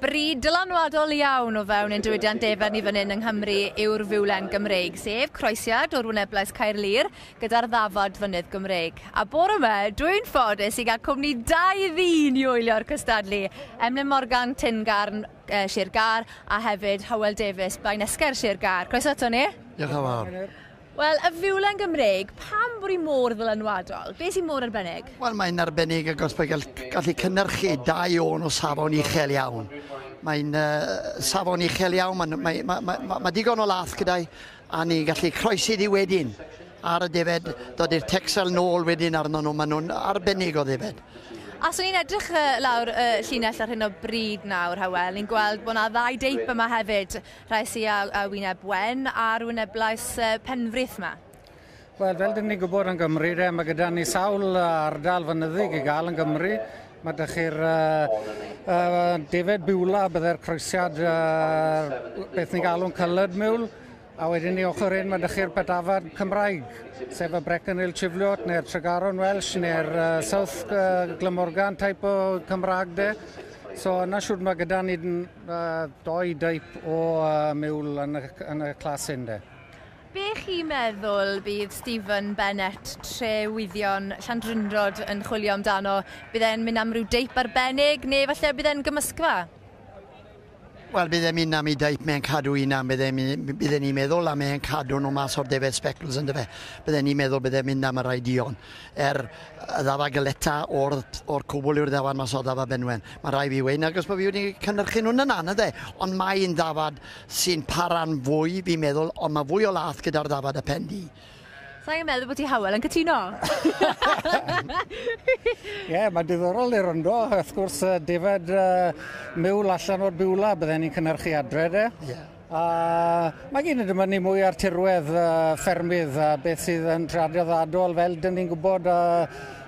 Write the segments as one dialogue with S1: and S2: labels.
S1: Brîd dylanwadol iawn o fewn ein diwydiant defaid ni fan hyn yng Nghymru yw'r fiwlen Gymreig, sef croesiad o'r wyneblais Caerlŷr gyda'r ddafad fynydd Gymreig. A bore yma, dwi'n ffodus i gael cwmni dau ddyn i wylio'r cystadlu. Emlyn Morgan, Tingarn, Sir Gâr, a hefyd Hywel Davies, Blaenesger Sir Gâr. Croeso ato ni.
S2: Diolch yn fawr.
S1: Wel, y fiwlen Gymreig, pam bod hi mor ddylanwadol? Be sy'n mor arbennig?
S2: Wel, mae'n arbennig achos mae'n gallu cynhyrchu dau ôn o safon uchel iawn. Mae'n safon uchel iawn, mae, mae, mae, mae, mae, mae digon o lath gyda'i, a ni'n gallu croesi ddi wedyn ar y defed, dod i'r Texel nôl wedyn arno nhw, maen nhw'n arbennig o ddefed.
S1: A so ni'n edrych lawr y llinell ar hyn o bryd nawr, Hywel, ni'n gweld bod yna ddau deip yma hefyd, rhai sy â wyneb wen a'r wyneblais Penfrith yma.
S3: Wel, fel dyn ni'n gwybod yn Gymru, de, mae gyda ni sawl ardal fynyddig i gael yn Gymru. Mae dych chi'r defed Beulah, bydde'r croesiad beth ni'n galw'n coloured mule, a wedyn ni ochr un mae dych chi'r bedafad Cymraeg, sef y Brecon Hill Cheviot neu'r Tregaron Welsh neu'r South Glamorgan type o Cymraeg de. So yna siwr mae gyda ni doi deip o mule yn y clas hyn de.
S1: Be chi'n meddwl bydd Stephen Bennett, Trewyddion Llandrindod yn chwilio amdano? Bydd e'n mynd am ryw deip arbennig neu falle bydd e'n gymysgfa?
S2: Wel, bydd e'n mynd am ei deip, mae'n cadw un am, bydde ni'n meddwl, a mae'n cadw nhw mas o'r defed speckles yn dyfe. Bydde ni'n meddwl bydde mynd am y rai dion. Er y ddafa gyleta o'r cwbl yw'r ddafad mas o ddafa Benwen. Mae rai fi wein, agos bod fi wedi cynhyrchu nhw'n yna, na de. Ond mae'n ddafad sy'n para'n fwy, fi'n meddwl, ond mae fwy o lath gyda'r ddafad y pen di.
S1: Sa'n meddwl bod ti Hywel yn cytuno?
S3: Ie, yeah, mae'n diddorol i'r rondo. Wrth gwrs, defed miwl allan o'r Beulah bydden ni'n cynhyrchu adre, de.
S2: Yeah.
S3: A mae gen i dibynnu mwy ar tirwedd ffermydd a beth sydd yn traddodiadol, fel dyn ni'n gwybod,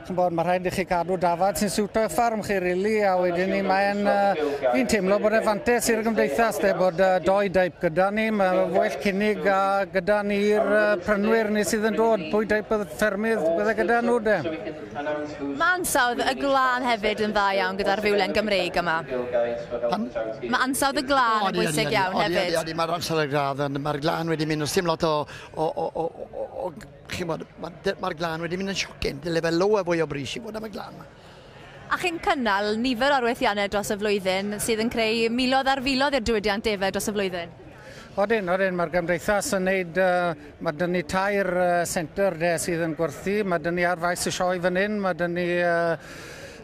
S3: ch'mbod, mae rhaid i chi cadw dafad sy'n siwto y ffarm chi, really, a wedyn ni mae'n, fi'n teimlo bod e fantes i'r gymdeithas, de, bod doi deip gyda ni, mae well cynnig a gyda ni'r prynwyr ni sydd yn dod, pwy deip y ffermydd bydde gyda nhw, de.
S1: Mae ansawdd y glân hefyd yn dda iawn gyda'r fiwlen Gymreig yma. Mae ansawdd y glân yn bwysig iawn hefyd.
S2: Odi, mae'r ansawdd y glân, mae'r glân wedi mynd, oes dim lot o chi'n mae'r glân wedi mynd yn siocyn, dy lefel lower fwy o bris i fod am y glân yma.
S1: A chi'n cynnal nifer o arweithiannau dros y flwyddyn sydd yn creu miloedd ar filoedd i'r diwydiant defed dros y flwyddyn?
S3: Odyn, odyn, mae'r gymdeithas yn neud, mae dyn ni tair senter de sydd yn gwerthu, mae dyn ni ar faes y sioe fan hyn, mae dyn ni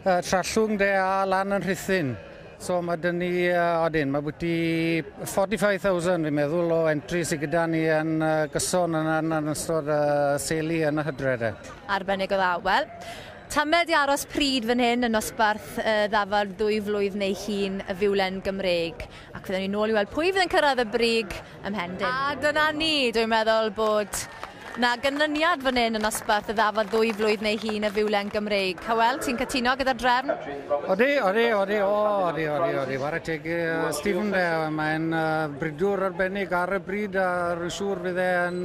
S3: Trallwng de a lan yn Rhuthun. So mae dyn ni, odyn, mae bwyty 45,000 fi'n meddwl o entry sydd gyda ni yn gyson yn ystod seli yn y hydre de.
S1: Arbennig o dda. Wel, tamed i aros pryd fan hyn yn nosbarth ddafad 2 flwydd neu hun y fiwlen Gymreig. Ac fyddwn ni nôl i weld pwy fydd yn cyrraedd y brig ymhen dim. A dyna ni, dwi'n meddwl bod na ganlyniad fan hyn yn nosbarth y ddafad 2 flwydd neu hun y fiwlen Gymreig. Hywel, ti'n cytuno gyda'r drefn?
S3: Odi, odi, odi, odi, odi, odi. Whare teg Stephen de, mae'n bridwr arbennig ar y bryd a rwy'n siŵr fydd e'n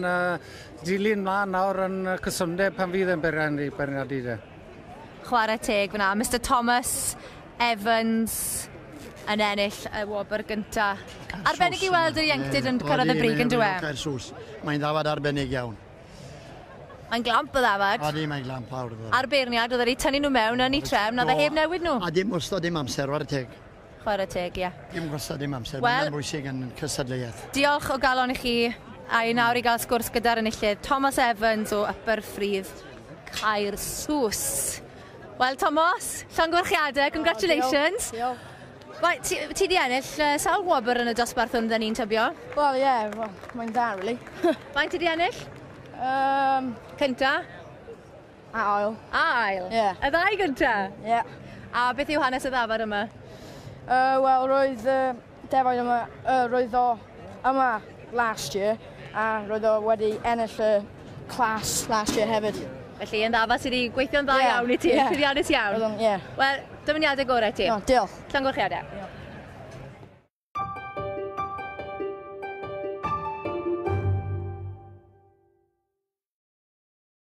S3: dilyn mlaen nawr yn cysondeb pan fydd e'n beirniadu de.
S1: Chwarae teg fyna. Mr Thomas Evans yn ennill y wobr gynta. Arbennig i weld yr ieuenctid yn cyrraedd y brig yn dyw e?
S2: Caersws. Mae'n ddafad arbennig iawn.
S1: Mae'n glamp o ddafad.
S2: Odi, mae'n glamp fawr.
S1: A'r beirniad oedd wedi tynnu nhw mewn yn ei trefn, oedd e heb newid nhw.
S2: A dim wastad dim amser, whare teg.
S1: Chwarae teg, ie.
S2: Dim wastad dim amser, mae'n bwysig yn cystadleuaeth.
S1: Diolch o galon i chi, a i nawr i gael sgwrs gyda'r enillydd, Thomas Evans o Upper Ffridd, Caersws. Wel, Thomas, llongyfarchiadau, congratulations.
S4: Diolch.
S1: Right, ti di ennill sawl wobr yn y dosbarth hwn dyn ni'n tybio?
S4: Wel, ie, yeah, mae'n dda, really.
S1: Faint ti di ennill? Cynta?
S4: A ail.
S1: A ail?
S4: Ie.
S1: Yeah. Y ddau gynta?
S4: Ie. Yeah.
S1: A beth yw hanes y ddafad yma?
S4: Wel, roedd defaid yma, roedd o yma last year, a roedd o wedi ennill y class last year hefyd.
S1: Felly, yn ddafad sydd wedi gweithio'n dda iawn i ti, llwyddiannus iawn.
S4: Ie.
S1: Wel, dymuniadau gorau ti.
S4: No, diolch.
S1: Llongyfarchiadau.